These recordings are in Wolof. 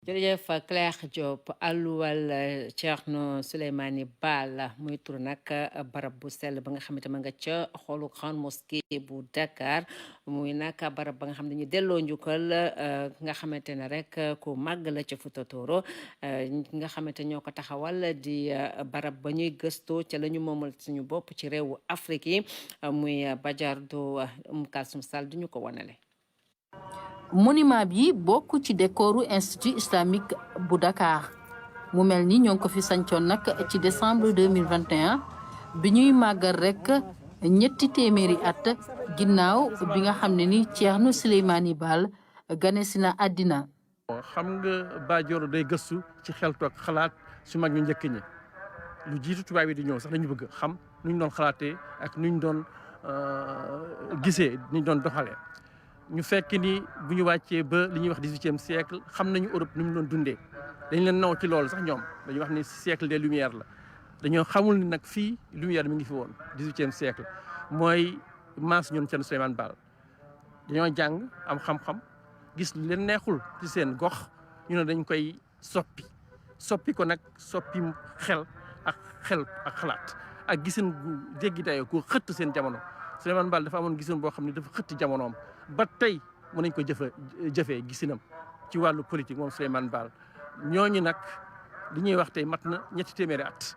jërëjëf Claire Diop Alluwal Ceerno Sileymaani Baal muy tur nag barab bu sell ba nga xamante ma nga ca xoolu grande mosquée bu Dakar muy nag barab ba nga xam ne ñu delloo njukkal nga xamante ne rek ku màgg la ca Fuuta Tooro nga xamante ñoo ko taxawal di barab ba ñuy gëstoo ca la ñu moomal suñu bopp ci réewu Afrique yi muy Bajardo Kalsum Sall du ñu ko wanale monument bi bokk ci décoru institut islamique bu Dakar mu mel ni ñoo ngi ko fi sancoon nag ci décembre 2021 bi ñuy màggal rek ñetti téeméeri at ginnaaw bi nga xam ne ni Ceerno Sileymaani Baal gane si na àddina. xam nga Bajoor day gëstu ci xel toog xalaat su mag ñu njëkk ñi lu jiitu tubaab yi di ñëw sax dañu bëgg xam nu ñu doon xalaatee ak nu ñu doon gisee nu ñu doon doxalee. ñu fekk ni bu ñu wàccee ba li ñuy wax 18e siècle xam nañu Europe ni mu doon dundee dañ leen naw ci loolu sax ñoom dañuy wax ni siècle des lumières la dañoo xamul ni nag fii lumière mi ngi fi woon 18e siècle mooy maas ñun Ceerno Sileymaani Baal dañoo jàng am xam-xam gis lu leen neexul ci seen gox ñu ne dañ koy soppi ko nag soppi xel ak xalaat ak gisin gu jéggi dayoo ku xëtt seen jamono Sileymaani Baal dafa amoon gisin boo xam ne dafa xëtt jamonoom ba tey mën nañ ko jëfee gisinam ci wàllu politique moom Sileymaani Baal ñooñu nag li ñuy wax tey mat na ñetti téeméeri at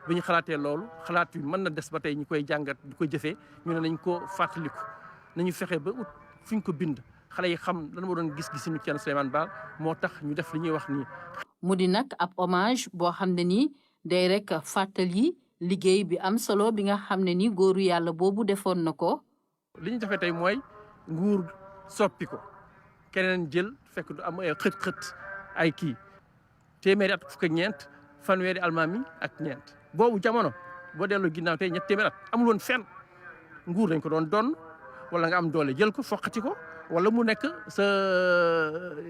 bi ñu xalaatee loolu xalaat bi mën na des ba tey ñu koy jàngat di ko jëfee ñu ne nañ ko fàttaliku nañu fexe ba ut fu ñu ko bind xale yi xam lan moo doon gis-gisinu Ceerno Sileymaani Baal moo tax ñu def li ñuy wax nii. mu di nag ab hommage boo xam ne nii day rek fàttali liggéey bi am solo bi nga xam ne ni góoru yàlla boobu defoon na ko. li ñu defee tey mooy nguur soppi ko keneen jël fekk du am ay xët-xët ay kii téeméeri at fukk ak ñeent fanweeri almaami ak ñeent boobu jamono boo delloo ginnaaw tey ñett téeméeri at amul woon fenn nguur dañ ko doon wala nga am doole jël ko foqati ko wala mu nekk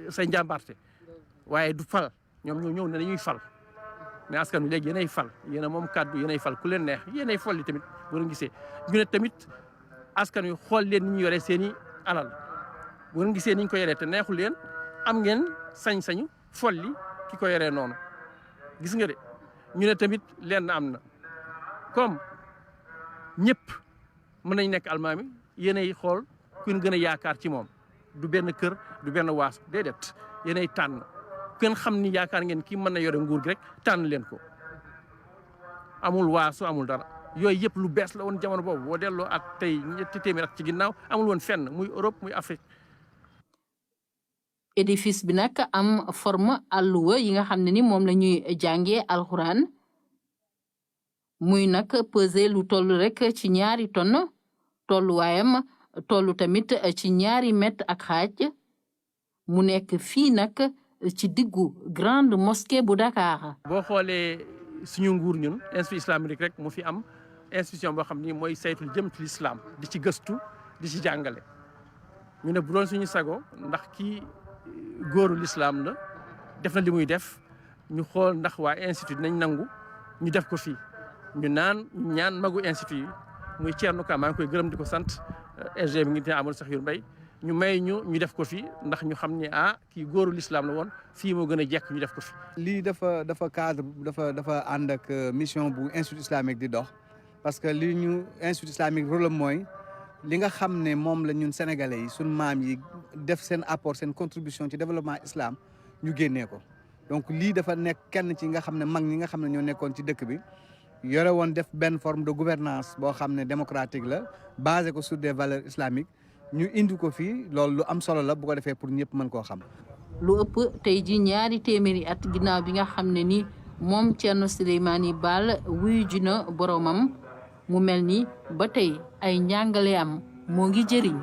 sa njàmbaarte waaye du fal ñoom ñoo ñëw ne dañuy fal mais askan wi léegi yéenay fal yéen a moom kàddu yéenay fal ku leen neex yéenay folli tamit boo leen gisee ñu ne tamit askan wi xool leen ni ñu yore seen i alal boo leen gisee ni ñu ko yoree te neexul leen am ngeen sañ-sañu folli ki ko yoree noonu gis nga de ñu ne tamit leen am na comme ñëpp mën nañ nekk almaami yéenay xool ku gën a yaakaar ci moom du benn kër du benn waasu déedéet yéenay tànn kenn xam ni yaakaar ngeen kii mën na yore nguur gi rek tànn leen ko amul waasu amul dara yooyu yëpp lu bees la woon jamono boobu boo delloo at tey ñetti téeméer at ci ginnaaw amul woon fenn muy Europe muy Afrique. édifice bi nag am forme alluwa yi nga xam ne ni moom la ñuy jàngee alxuraan muy nag pesé lu toll rek ci 2 tonnes tolluwaayam toll tamit ci 2 mètres ak xaaj mu nekk fii nag ci diggu grande mosquée bu Dakar. boo xoolee suñu nguur ñun institut islamique rek mu fi am institution boo xam ni mooy saytul jëm ci l'islam di ci gëstu di ci jàngale ñu ne bu doon suñu sago ndax kii góoru l'islam la def na li muy def ñu xool ndax waa institut nañ nangu ñu def ko fii ñu ñaan magu institut yi muy Ceerno Ka maa ngi koy gërëm di ko sant SG bi ngi te amul sax yu mbay ñu may ñu def ko fi ndax ñu xam ne kii góoru l'islam la woon fii moo gën a jekk ñu def ko fi. lii dafa cadre dafa ànd ak mission bu institut islamique di dox parce que li ñu institut islamique rôle mooy li nga xam ne moom la ñun sénégalais yi suñ maam yi def seen apport seen contribution ci développement islam ñu génnee ko donc lii dafa nekk kenn ci nga xam ne mag ñi nga xam ne ñoo nekkoon ci dëkk bi yore woon def benn forme de gouvernance boo xam ne démocratique la basé ko sur des valeurs islamiques ñu indi ko fii loolu lu am solo la bu ko defee pour ñëpp mën koo xam. lu ëpp tey ji 2 téeméeri at ginnaaw bi nga xam ne ni moom Ceerno Sileymaani Baal wuyu ji na boromam mu mel ni ba tey ay njàngale am moo ngi jëriñ.